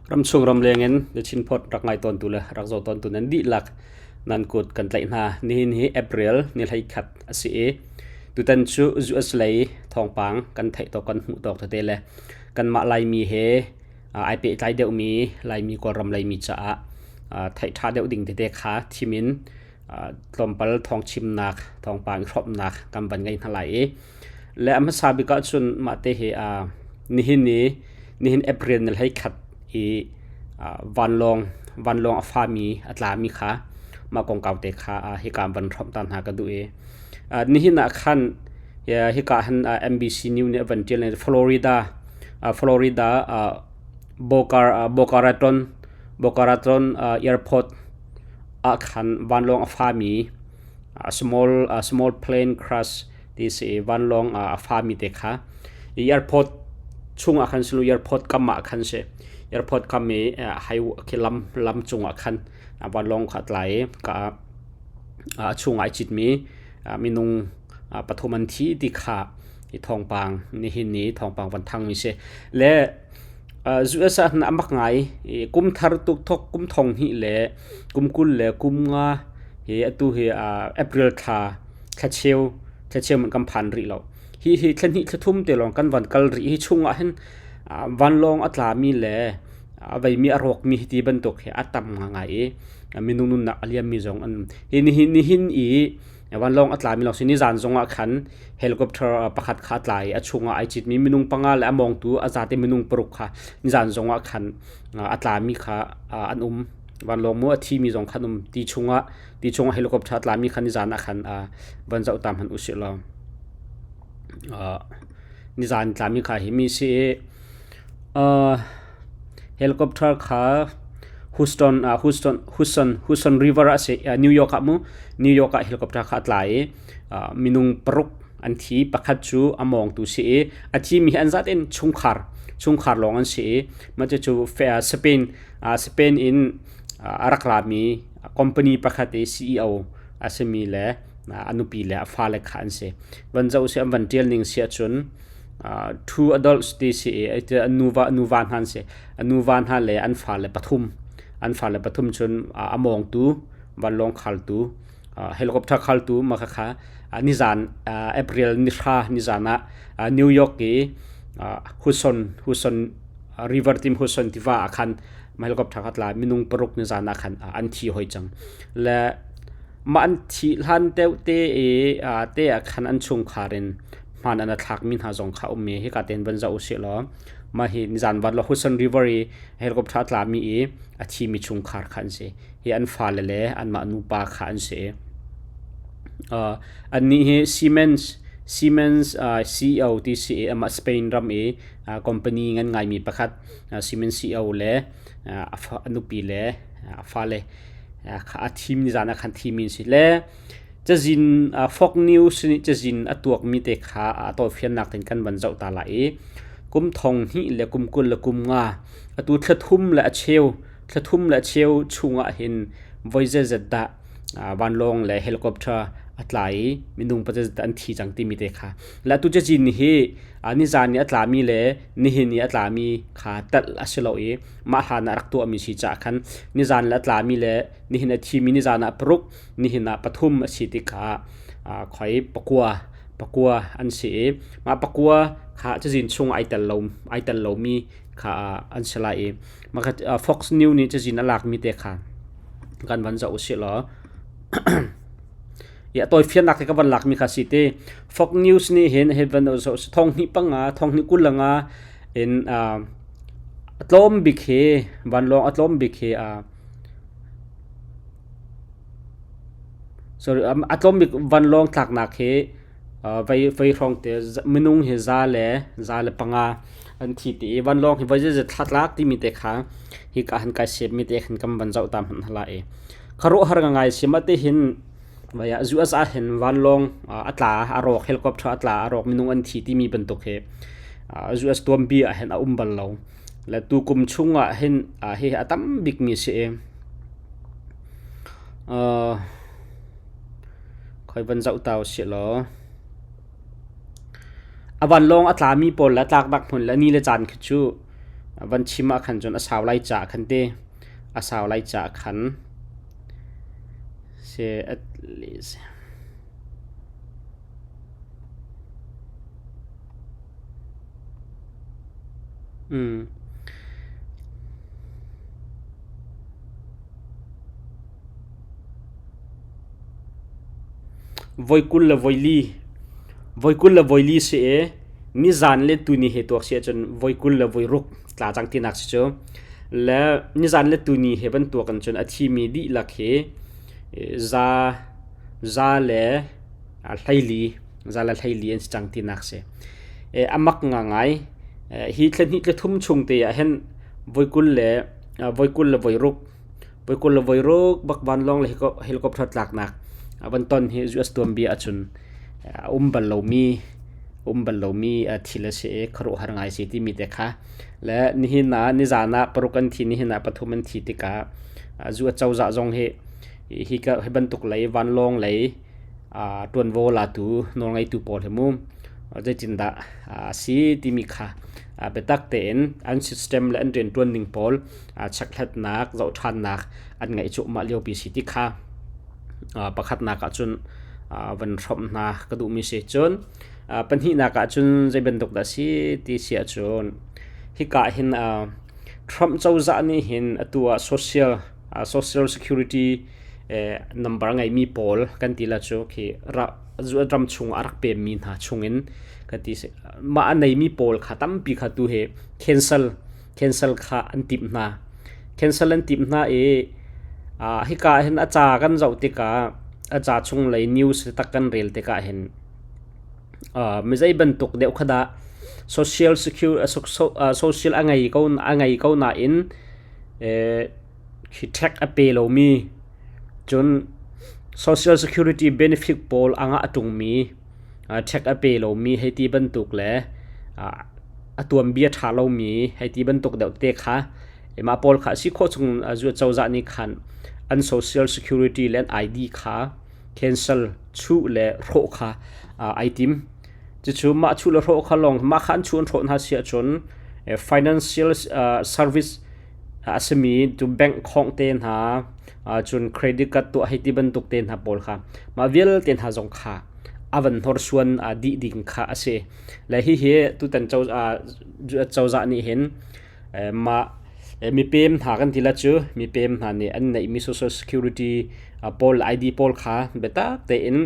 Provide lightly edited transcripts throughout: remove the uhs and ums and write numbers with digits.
Ramchung ramleng in The Chin Post rak ngai tawntu le rak zoh tawntu nan dihlak nan kut kan tlaih hna. Nihin hi April ni 11 a si i tutan cu US lei thawngpang kan theih tawk kan hmuh tawk tete le kanmah Laimi he ai pehtlai deuhmi Laimi Kawlram Laimi caah theih ṭha deuh ding tete kha thim in tlawmpal thawngchimnak thawngpang i hrawmhnak kan van ngei hna lai i le a hmasa bik ahcun mah te hi nihin ni nihin April ni 11 i vanlawng vanlawng a fami a tlami kha mah kongkau te kha hika van hrawmh ta hna ka duh i nihin ah khan hika han NBC News nih a van ṭial Florida Florida Boca Boca Raton Boca Raton Airport ah khan vanlawng a fami small small plane crash ti si i vanlawng a fami te kha airport chungah khan si airport kam ah khan si airport kam i highway khi lam lam cungah khan vanlawng kha a tla i ka a chungah ai citmi minung pathum an thi ti kha i thawngpang nihin ni thawngpang van thangmi si le US ah hin a mak ngai i kum thar tuk thok kum thong hnih le kum 20 le kum nga hi atu hi April thla thlacheu thlacheu man kan phan rih lo hi hi thla hnih thla thum te lawng kan van kal rih hi chungah hin vanlawng a tlami le a veimi a rawkmi hi ti bantuk hi a tam ngai i minung nunnak a liammi zong an hi nihin nihin i Vanlawng a tlami lawng si nizan zongah khan helicopter pakhat kha a tla i a chungah ai citmi minung panga le a mawngtu a zate minung paruk kha nizan zongah khan a tlami kha an um. Vanlawng mu a thimi zong khan um. Ti chungah ti chungah helicopter a tlami kha nizan ah khan van zoh ta hmanh usih law nizan tlami kha hi mi si i Helicopter kha Houston Houston Houston Houston River ah a si. New York ah mu. New York ah helicopter kha a tla i minung paruk an thi. Pakhat cu a mawngtu si i a thimi hi an zat in chungkhar chungkhar lawng an si i mah cucu Spain Spain in a rak rami company pakhat i CEO a simi le a nupi le a fale kha an si. Van zoh usih an van ṭial ning si ahcun two adults ti si i nuva nuva hna an si. Nuva hna le an fale pathum an fale pathum cun a mawngtu vanlawng khaltu helicopter khaltu mah khakha nizan April ni hra nizan ah New York i Hudson Hudson River tim Hudson tiva ah khan helicopter kha tla minung paruk nizan ah khan an thi hoi cang. Le mah an thih hlan deuh te i te ah khan an chungkhar in hmaan an a thlakmi hna zong kha a um i hika tein van zoh usih law mah hi nizan van law Hudson River i helicopter a tlami i a thimi chungkhar kha an si. Hi an fale le anmah nupa kha an si. Annih hi Siemens Siemens CEO ti si i amah Spain ram i company ngan ngaimi pakhat Siemens CEO le a nupi le a fale kha a thim nizan ah khan thimi an si le cazin Fox News nih cazin a tuakmi te kha a tawifiannak tein kan van zoh ta lai i kum thong hnih le kum 20 le kum nga atu thla thum le a cheu thla thum le a cheu chungah hin voi zeizat dah vanlawng le helicopter a tla i minung pazat an thi cang timi te kha le atu cazin hi nizan ni a tlami le nihin ni a tlami kha telh a si lo i mah hlan ah rak tuahmi si caah khan nizan le a tlami le nihin a thimi nizan ah paruk nihin ah pathum a si tikah khoi pakua pakua an si i mah pakua kha cazin chung ai tel lo ai tel lomi kha an si lai i mah kha Fox News nih cazin a lakmi te kha kan van zoh usih law I a tawifiannak te ka van lakmi kha si te Fox News nih hin hei van zoh thong hnih panga thong hnih 25 in a tlawm bik hi vanlawng a tlawm bik hi sorry a tlawm bik vanlawng tlaknak hi vei vei hrawng te minung hi za le za le panga an thi ti i vanlawng hi voi zeizat thla tlak timi te kha hi ka han kai sep mi te khan kan van zoh ta hmanh hala i khuaruahhar ngai si mah tihin US ah hin vanlawng a tla a rawk helicopter a tla a rawk minung an thi timi bantuk hi US tuanbi ah hin a um bal lo le tu kum chung ah hin hi a tam bikmi si i khoi van zoh ta usih law a vanlawng a tlami pawl le tlaknak hmun le ni le caan khi cu. Van chim ah khan cun a sau lai ca khan ti a sau lai ca khan si at least. Voi 24 voi 24 si i nizan le tuni he tuak si ahcun voi 26 tla cang tinak si cu. Le nizan le tuni he bantuk in cun a thimi dihlak hi za za le 14 za le 14 an si cang tinak si. A mak ngangai. Hi thla hnih thla thum chung te ah hin voi 20 le voi 26 voi 26 bak vanlawng le helicopter tlaknak van ton hi US tuanbia ahcun a um bal lomi um bal lomi thil a si i khuaruahhar ngai si timi te kha le nihin ah nizan ah paruk an thi nihin ah pathum an thi tikah zu a cozah zong hi hi ka hi bantuk lei vanlawng lei ṭuanvo latu nawlngeitu pawl hi mu zeitindah a si timi kha biatak tein an system le an rianṭuan ning pawl chekhlatnak zohṭhannak an ngeih cuahmah liopi si ti kha pakhatnak ahcun van hrawmh hna ka duhmi si. Cun pahnihnak ahcun zei bantuk dah si ti si ahcun hika hin Trump cozah nih hin atu ah social social security number ngeimi pawl kan ti la cu khi ram chung ah a rak pemmi hna chungin kan ti mah a neimi pawl kha tampi kha tu hi cancel cancel kha an timh hna cancel an timh hna i hika hin a ca kan zoh tikah a ca chung lei news tak kan rel tikah hin mizei bantuk deuh kha dah social secure social a ngei ko a ngei ko nain Khi ṭhek a pe lomi cun social security benefit pawl a ngah ṭungmi ṭhek a pe lomi hei ti bantuk le a tuanbia ṭha lomi hei ti bantuk deuh te kha mah pawl kha a si khawh chung cozah nih khan an social security le an ID kha cancel chuh le hrawh kha ai tim. Cucu mah chuh le hrawh kha lawng mah kha an chuh an hrawh hna si ahcun financial service a simi tu bank khawng te hna cun credit card tuah hei ti bantuk te hna pawl kha mah vialte hna zong kha a van hnorsuan dih ding kha a si. Le hihi tutan cozah nih hin mah mipem hna kan ti la cu mipem hna nih an neihmi social security pawl ID pawl kha biatak tein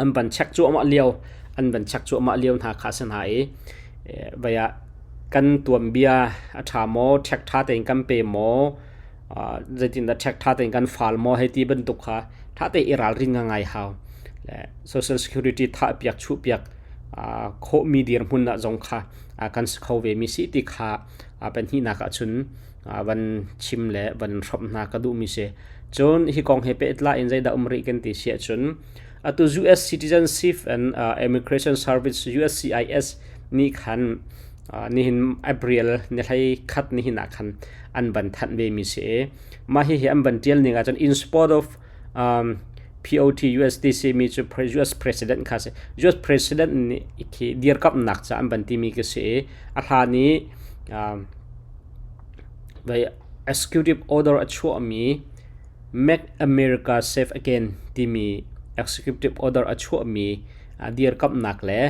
an van check cuahmah lio an van check cuahmah lio hna kha a si hna i vei ah kan tuanbia a ṭha maw ṭhek ṭha tein kan pe maw zeitindah ṭhek ṭha tein kan fal maw hei ti bantuk kha ṭha tein i ralrin ngai hau le social security thah piak chuh piak khawhmi dirhmun ah zong kha kan si kho ve mi si ti kha pahnihnak ah cun van chim le van hrawmh hna ka duhmi si. Cun hi kong he pehtlai in zeidah um rih kan ti si ahcun atu US Citizenship and Immigration Service USCIS nih khan nihin April ni hlei khat nihin ah khan an van thanh ve mi si i mah hihi an van tial ning ahcun in support of POT USDC mi cu US President kha si. US President nih khi dirkamnak ca an van timi ka si i a hlan i Vai executive order a chuahmi Make America Safe Again timi executive order a chuahmi dirkamhnak le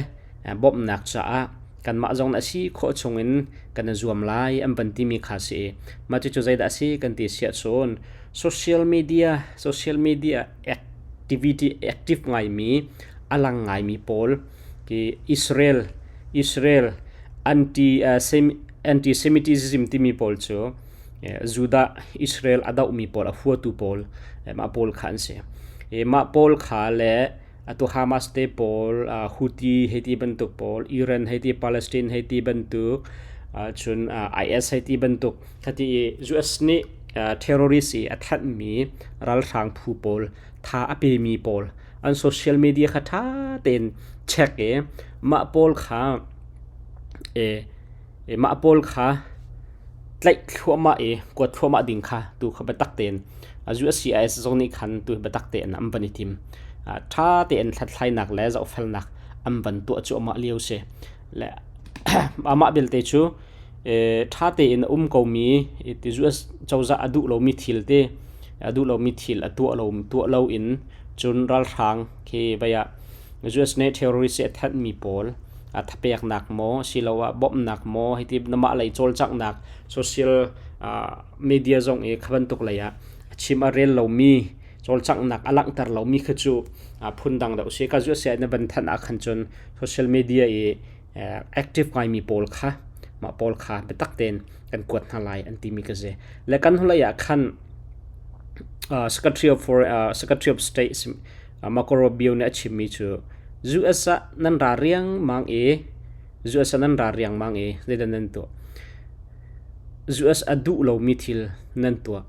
bawmhnak caah kanmah zong a si khawh chungin kan i zuam lai an van timi kha si i mah cucu zeidah a si kan ti siah cun social media social media activity active ngaimi a lang ngaimi pawl ki Israel Israel anti anti-Semitism timi pawl cu Judah Israel a dohmi pawl a huatu pawl mah pawl kha an si. Mah pawl kha le atu Hamas te pawl Houthi hei ti bantuk pawl Iran hei ti Palestine hei ti bantuk cun IS hei ti bantuk khati i US nih terrorist i a thanhmi ralhrang phu pawl tha a pemi pawl an social media kha ṭha tein check i mah pawl kha mah pawl kha tlaih thluahmah i kuat thluahmah ding kha tu kha biatak tein USCIS zong nih khan tu biatak tein an van i tim. Ṭha tein hlathlainak le zohfelnak an van tuah cuahmah lio si. Le amah belte cu Ṭha tein a um komi US cozah a duh lomi thil te a duh lomi thil a tuah lo tuah loin cun ralhrang khi vei ah US nih terrorist a thanhmi pawl a thapeknak maw asiloah bawmhnak maw hiti namah lei cawlcanghnak social media zong i kha bantuk lei ah a chim a rel lomi cawlcanghnak a langhter lomi kha cu phundang deuh si. Ka US na van thanh ah khan cun social media i active ngaimi pawl kha mah pawl kha biatak tein kan kuat hna lai an timi ka si. Le kan hnulei ah khan Secretary of For Secretary of State Marco Rubio nih a chimmi cu US ah nan ra riangmang i US ah nan ra riangmang i zeidah nan tuah? US a duh lomi thil nan tuah.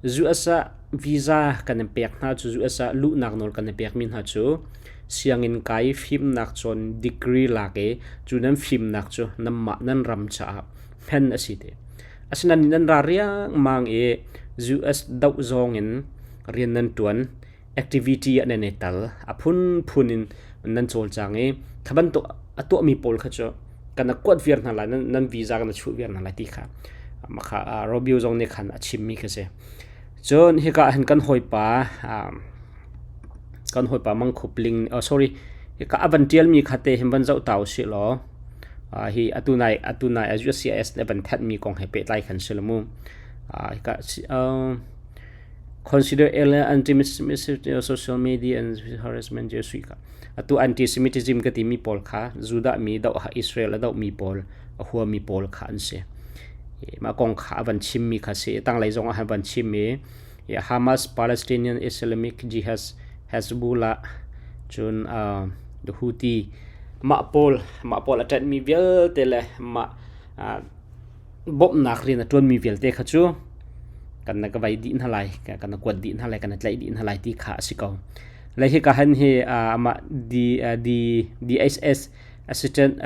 US ah visa kan in pek hna cu US ah luhnak nawl kan in pekmi hna cu sianginn kai fimnak cawn degree lak i cu nan fimnak cu nanmah nan ram caah hman a si te. Asinain nan ra riangmang i US doh zawng in rian nan ṭuan activity ah nan i tal a phunphun in nan cawlcang i kha bantuk a tuahmi pawl kha cu kan kuat viar hna lai nan visa kan chuh viar hna lai ti kha makha Robio zong nih khan a chimmi kha si. Cun hika ah hin kan hawipa Mangkhup Ling oh sorry, hika a van ṭialmi kha te hin van zoh ta usih law hi atu nai USCIS nih a van thanhmi kong he pehtlai khan si lo mu. Hika consider anti-Semitism social media and harassment Jesuit ka atu anti-Semitism ka timi pawl kha Judah mi doh Israel a dohmi pawl a huami pawl kha an si. Mah kong kha a van chimmi kha si. Tanglei zong ah van chim i Hamas, Palestinian Islamic Jihad, Hezbollah, cun the Houthi mah pawl a ṭanhmi vialte le mah bawmhnak rian a ṭuanmi vialte kha cu kan na ka vai dih hna lai, kan na kuat dih hna lai, kan na tlaih dih hna lai ti kha a si ko. Le hika han hi amah D, D, DHS Assistant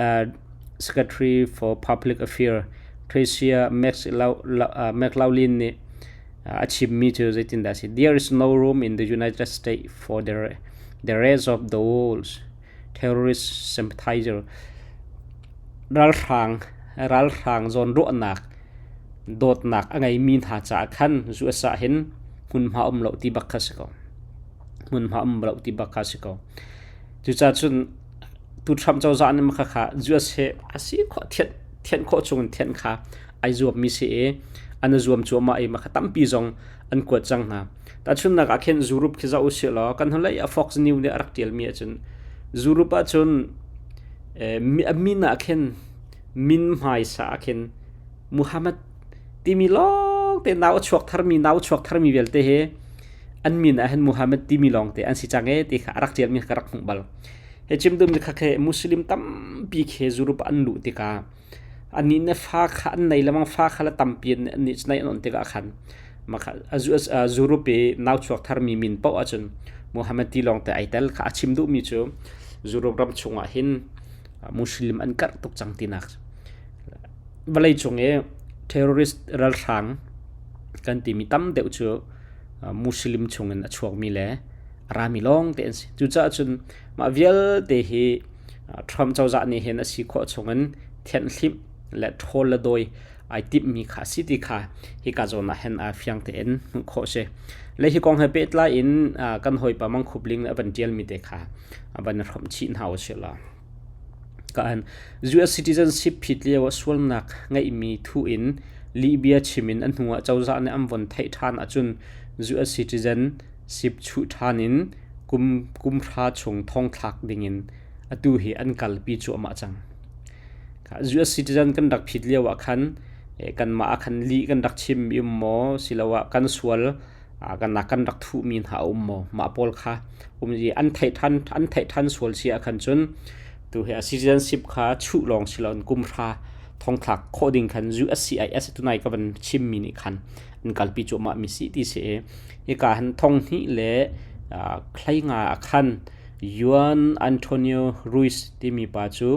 Secretary for Public Affairs Tricia McLaughlin nih a chimmi cu zeitindah a si? There is no room in the United States for the rest of the world's terrorist sympathizer. Ralhrang zawnruahnak dawtnak a ngeimi hna caah khan US ah hin hmunhma um lo ti bak kha si ko. Hmunhma um lo ti bak kha si ko. Cucaah cun tu Trump cozah nih mah khakha US he a si khawh thianh khawh chung in thianh kha ai zuammi si i an i zuam cuahmah i mah kha tampi zong an kuat cang hna. Tahchunhnak ah khin Europe khi zoh usih law kan hnulei ah Fox News nih a rak ṭialmi ahcun Europe ahcun a min ah khin min hmaisa ah khin Muhammad timi lawngte nau a chuak tharmi vialte hi an min ah hin Muhammad timi lawngte an si cang ee ti kha a rak ṭialmi kha ka rak hmuh bal. Hi chim duhmi kha khi Muslim tampi khi Europe an luh tikah annih nih fa kha an nei lengmang, fa kha le tampi an nih cu nei an on tikah khan Europe i nau chuak tharmi min paoh ahcun Muhammad ti lawngte ai tel kha a chim duhmi cu Europe ram chungah hin Muslim an karh tuk cang tinak. Vawleicung i terrorist ralhrang kan timi tam deuh cu Muslim chungin a chuakmi le a rami lawng te an si. Cucaah cun mah vialte hi Trump cozah nih hin a si khawh chungin thianhhlimh le ṭhawl le dawi ai timhmi kha a si ti kha hika zawn ah hin fiang tein hmuh khawh a si. Le hi kong he pehtlai in kan hawipa Mang Khup Ling nih a van ṭialmi te kha van i hrawmh chih hna usih law. Kaan US citizenship phit lio ah sualnak ngeihmi thu in lihbia chim in a hnu ah cozah nih an von theih ṭhan ahcun US citizenship chuh ṭhan in kum hra chung thongthlak dingin atu hi an kalpi cuahmah cang. US citizen kan rak phit lio ah khan kanmah ah khan lih kan rak chim um maw siloah kan sual kan rak thuhmi hna a um maw mah pawl kha um i an theih ṭhan sual si ah khan cun tu hi a citizenship kha chuh lawng si loin kum hra thongthlak khawh ding khan USCIS tunai ka van chimmi nih khan an kalpi cuahmah mi si ti si i hika han thong hnih le 15 ah khan Juan Antonio Ruiz timi pa cu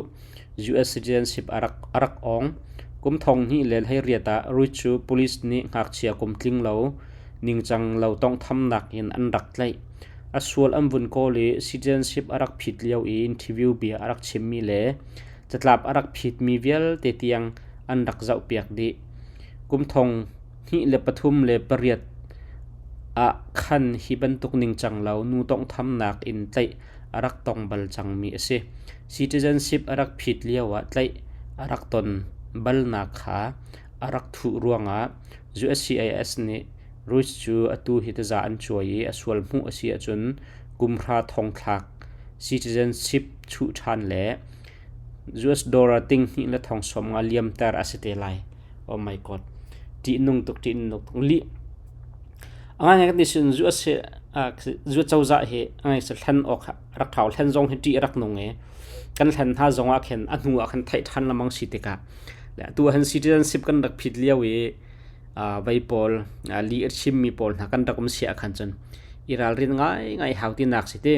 US citizenship a rak ong. Kum 2018 ah Ruiz cu police nih ngakchia kum tling lo ningcang lo tawnghthamnak in an rak tlaih. A sual an vun kawl i citizenship a rak phit lio i interview bia a rak chimmi le catlap a rak phitmi vialte tiang an rak zohpiak dih. Kum 2038 ah khan hi bantuk ningcang lo nu tawnghthamnak in tlaih a rak tong bal cangmi a si. Citizenship a rak phit lioah tlaih a rak ton balnak kha a rak thuh ruangah USCIS nih Ruiz cu atu hi taza an cuai i a sual hmuh a si ahcun kumhra thongthlak citizenship chuh ṭhan le US dollar ting hnih le thong 50 liamter a si te lai. Oh my god. Ṭihnung tuk, ṭihnung tuk. Lih. A ngai kan ti sin US US cozah hi angai se thlen awk rak thau thlen zong hi ṭih rak nung i kan thlen hna zong ah khin a hnu ah khan theih ṭhan lamang si tikah le atu han citizenship kan rak phit lio i vei pawl li a chimmi pawl hna kan rak um sia khan cun i ralrin ngai ngai hau ti nak si ti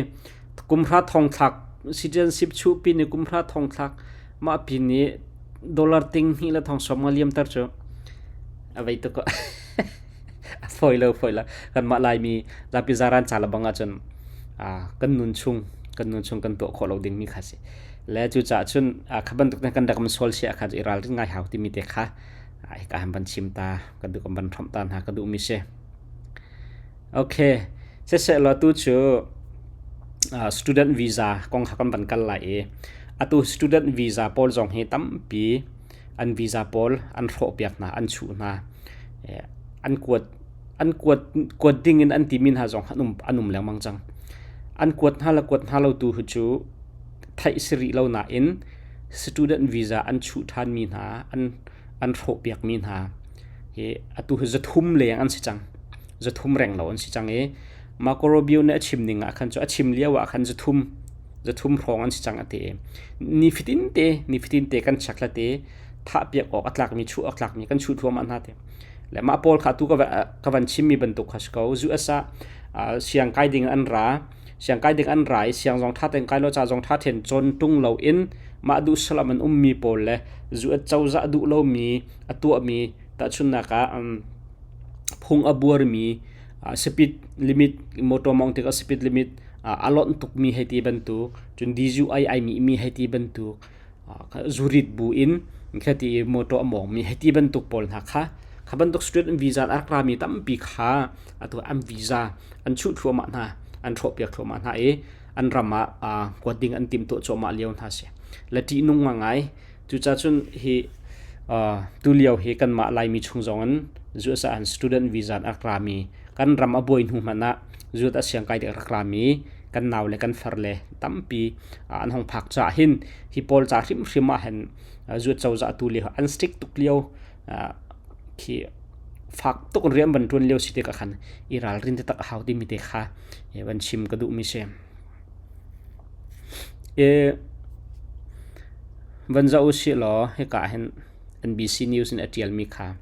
kumhra thong thlak citizenship chu pi ni kumhra thong thlak mah pi ni dollar ting hnih le thong 50 liam tar cu a vei tuk a fawi lo fawi lo kanmah Laimi zapi zaran ca le bang ahcun kan nun chung kan nun chung kan tuah khawh lo dingmi kha si le cucaah cun kha bantuk kan rak um sual sia kha i ralrin ngai hau timi te kha hika han van chim ta ka duh kan van hrawmh ta hna ka duhmi si. Okay, siseh law tu cu student visa kong kha kan van kal lai i atu student visa pawl zong hi tampi an visa pawl an hrawhpiak hna, an chuh hna. An kuat an kuat kuat ding in an timi hna zong an um lengmang cang. An kuat hna le kuat hna lo tu hi cu theih si rih lo nain student visa an chuh ṭhanmi hna, an an hrawhpiakmi hna hi atu hi 300 leng an si cang. 300 reng lo an si cang i Marco Rubio nih a chim ning ah khan cu a chim lio ah khan 300 300 hrawng an si cang a ti i nifatin te nifatin te kan check hlat i thahpiak awk a tlakmi chuh awk tlakmi kan chuh thluahmah hna te le mah pawl kha tu ka van chimmi bantuk kha si ko. US ah siang kai ding an ra siang kai ding an ra i siang zong ṭha tein kai lo ca zong ṭha tein cawn ṭung lo in mah duh salam an ummi pawl le US cozah duh lomi a tuahmi tahchunhnak ah phung a buarmi speed limit motor mawngh tikah speed limit a lonh tukmi hei ti bantuk cun DUI ai mihmi hei ti bantuk zurit bu in khati i motor a mawngmi hei ti bantuk pawl hna kha kha bantuk student visa a rak rami tampi kha atu an visa an chuh thluahmah hna, an hrawhpiak thluahmah hna i an ram ah kuat ding an timhtuah cuahmah lio hna si le ṭihnung ngai. Cucaah cun hi tulio hi kanmah Laimi chung zong in US ah student visa an rak rami kan ram a buai hnu hmanh ah US ah siangkai ding a rak rami kan nau le kan far le tampi an hong phak caah hin hi pawl ca hrimhrim ah hin US cozah tu lio an strict tuk lio khi fak tuk in rian van ṭuan lio si tikah khan i ralrin taktak a hau timi te kha van chim ka duhmi si. Van zoh usih law hika ah hin NBC News in a ṭialmi kha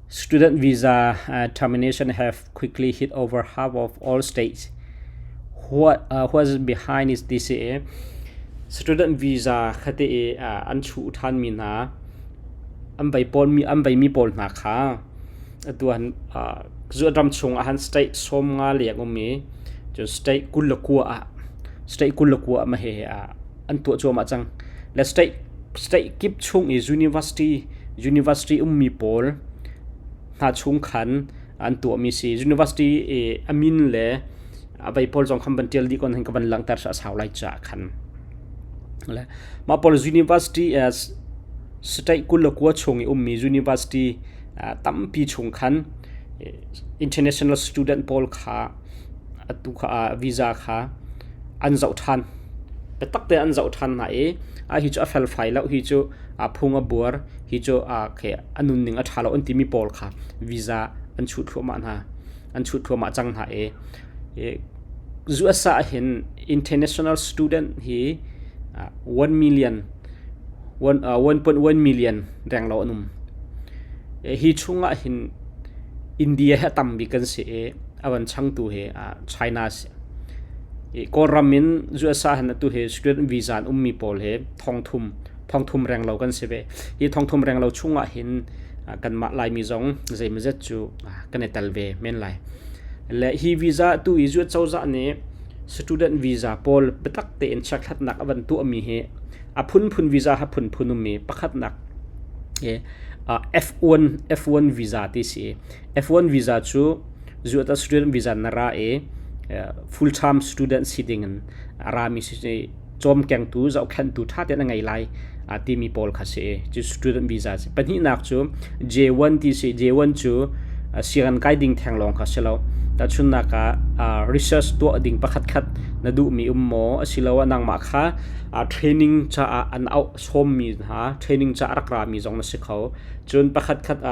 Student visa termination have quickly hit over half of all states. What is behind is this student visa khate i an chuh ṭhanmi hna an vei pawl mi an veimi pawl hna kha atu han ram chung ah han state 50 leng um i cun state 29 ah state 29 ah ma he an tuah cuahmah cang le state state kip chung i university university ummi pawl hna chung khan an tuahmi si. University i a min le a vei pawl zong khan van ṭial dih kon hin ka van langhter a sau lai caah khan le mah pawl university as state 29 chung i ummi university tampi chung khan international student pawl kha atu kha visa kha an zoh ṭhan, biatak tein an zoh ṭhan hna i a hi cu a felfai lo, hi cu a phung a buar, hi cu a a nunning a ṭha lo an timi pawl kha visa an chuh thluahmah hna, an chuh thluahmah cang hna i US ah hin international student hi 1 million 1.1 million renglo an um. Hi chungah hin India hi a tam bik kan si i a van changtu hi China a si. Kawlram in US ah hin atu hi student visa an ummi pawl hi thongthum thongthum renglo kan si ve. Hi thongthum renglo chungah hin kanmah Laimi zong zeimawzet cu kan i tel ve men lai. Le hi visa tu i US cozah nih student visa pawl biatak tein chekhlatnak a van tuahmi hi a phunphun visa ha phunphun ummi pakhatnak. F1 F1 visa ti si. F1 visa cu US student visa na ra i full time student si ding in a rami si cawmkengtu zohkhenhtu ṭha tein a ngei lai timi pawl kha si. Cu student visa si. Pahnihnak cu J1 ti si. J1 cu sianginn kai ding theng lawng kha si lo. Tahchunhnak ah research tuah ding pakhat khat na duhmi um maw asiloah nangmah kha training caah an auh sawmmi hna training ca a rak rami zong na si kho. Cun pakhat khat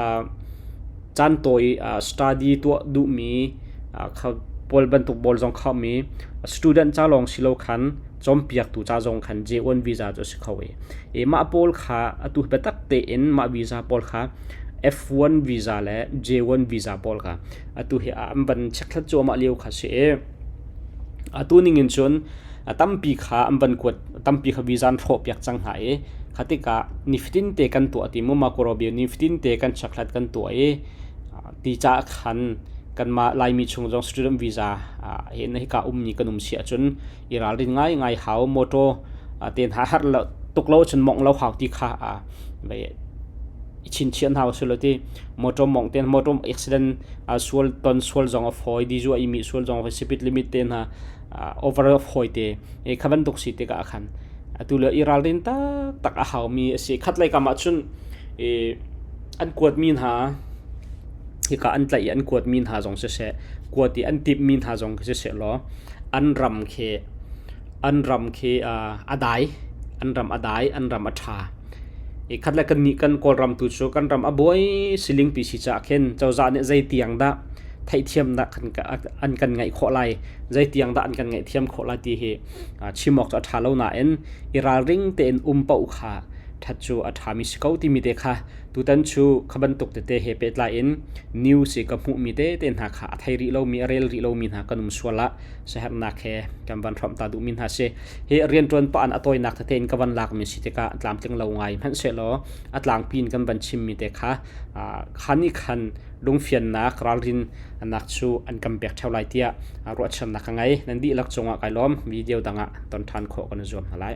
caan tawi study tuah duhmi kha pawl bantuk pawl zong kha mi student ca lawng si lo khan cawnpiaktu ca zong khan J1 visa cu a si kho i mah pawl kha atu biatak tein mah visa pawl kha F1 visa le J1 visa pawl kha atu hi an van check-hlat cuahmah lio kha si i atu ning in cun tampi kha an van kuat tampi kha visa an hrawhpiak cang hna i kha tikah nifatin te kan tuah ti mu Marco Rubio nifatin te kan check-hlat kan tuah i ti caah khan kanmah Laimi chung zong student visa hin hika ummi kan um si ahcun i ralrin ngaingai hau motor te hna har lo tuk lo cun mongh lo hau ti kha i chinchiah hna usih law ti motor mongh te motor accident sual ton sual zong a fawi di zu i mi sual zong a fawi speed limit te hna over a fawi te kha bantuk si tikah khan atu le i ralrin taktak a haumi a si. Khatlei kam ah cun an kuatmi hna hika an tlaih i an kuatmi hna zong siseh kuat i an timhmi hna zong khi siseh law an ram khi an ram khi a dai an ram a dai an ram a ṭha. I khat le kannih kan Kawlram tu cu kan ram a buai silingpi si caah khin cozah nih zeitiang dah theihthiamnak an kan ngeih khawh lai zeitiang dah an kan ngaihthiam khawh lai ti hi chim awk cu a ṭha lo nain i ralring tein um paoh kha ṭhat cu a ṭhami si ko timi te kha tutan cu kha bantuk tete he pehtlai in news i ka hmuhmi tete hna kha a thei rih lomi a rel rih lomi hna kan um sual ah siaherhnak he kan van hrawmh ta duhmi hna si. Hi rianṭuan pah in a tawinak tete in ka van lakmi si tikah tlamtling lo ngai hmanhsehlaw a tlangpi in kan van chimmi te kha kha nih khan lungfiannak ralrin nak cu an kan pek ṭheo lai tiah ruahchannak ka ngei. Nan dihlak cungah kai lawm. Video dang ah ton ṭhan khawh kan i zuam hna lai.